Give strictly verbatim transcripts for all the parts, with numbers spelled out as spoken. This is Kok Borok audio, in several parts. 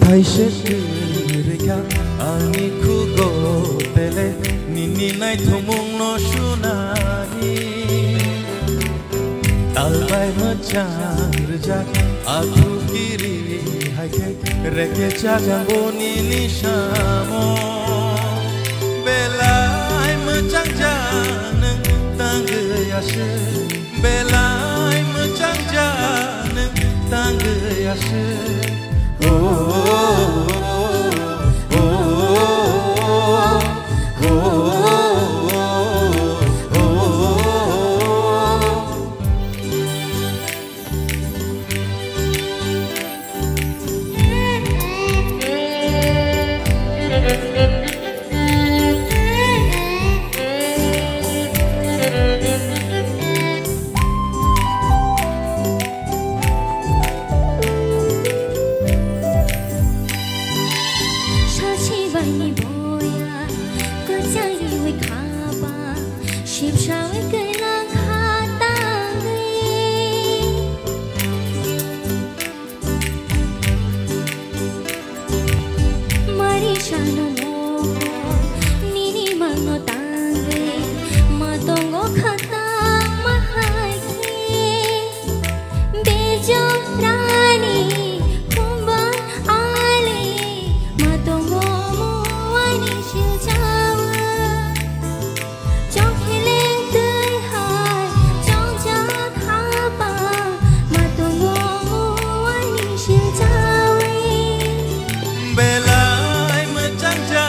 Kaisa kwrwikha ani khugo tele nini naithokmungno sunani. Talbai mwchang rwjak athu kiri hai khe reke chajango nini samo. Belai mwchang ja nwng tangwi aswk. Belai mwchang ja nwng tangwi aswk. Oh, oh, oh, oh. Sachi bai ni boya, kwchang riwi khaba, sipsawi kailang kha tangwi. Mari sano mo, nini mangno tangwi, ma tongo khata ma hai khe. Bejorani khumba ale, ma tongo muani siljawa. Chongkhele twi hai chongjak haba, ma tongo muani siljawi. Belai mwchang ja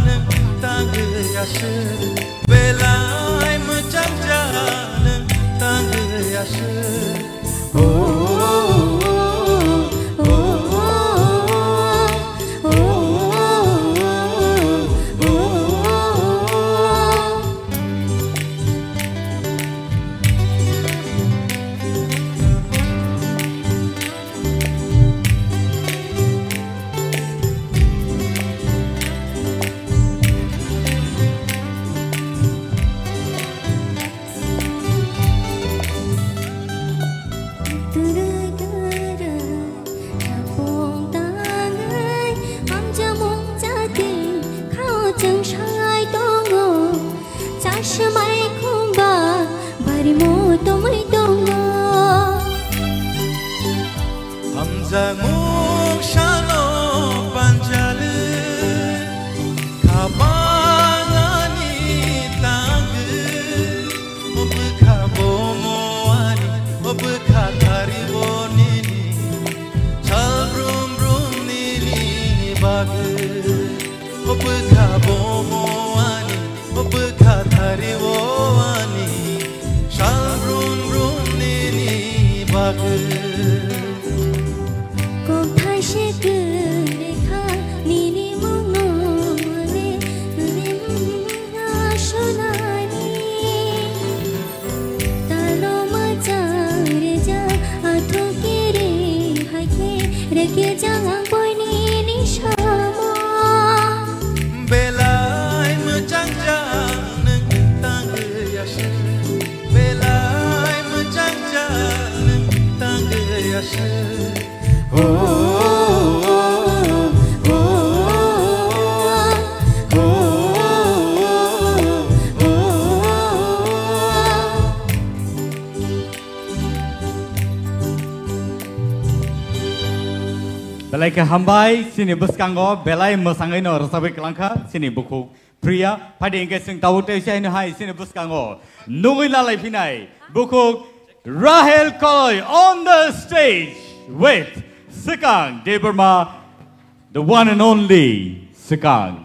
nwng tangwi aswk, belai mwchang ja nwng tangwi aswk. Twrwi twrwi khapung tangwi hamjamung jati khao chwng sai tongo. Chasmai khumba bari mo tomwi tongo. Hamjakmung sano panjali, khabangani tangwi, o bwkha bomo ani, o bwkha thari bo nini, sal brum brum nini bagwi. O bwkha bomo ani, o bwkha thari o ani, sal brum brum nini bagwi. Kok thai se kwrwi kha nini mungno mole, nini mungno sonani. Talo mwchang rwjak athu kiri hai khe reke jang ang boini ni samo. Belai mwchang jang nwng tangwi aswk, belai mwchang jang nwng tangwi aswk. Belai khe hambai, chini bwskango belai mwsangwi no rwchapwi kwlangkha chini bukhuk Priya. Phaidi hwnkhe chwng tabuk tei se haino hai chini bwskango nugwi lalai phinai bukhuk Rahel Koloi on the stage with Swkang Debbarma, the one and only Swkang.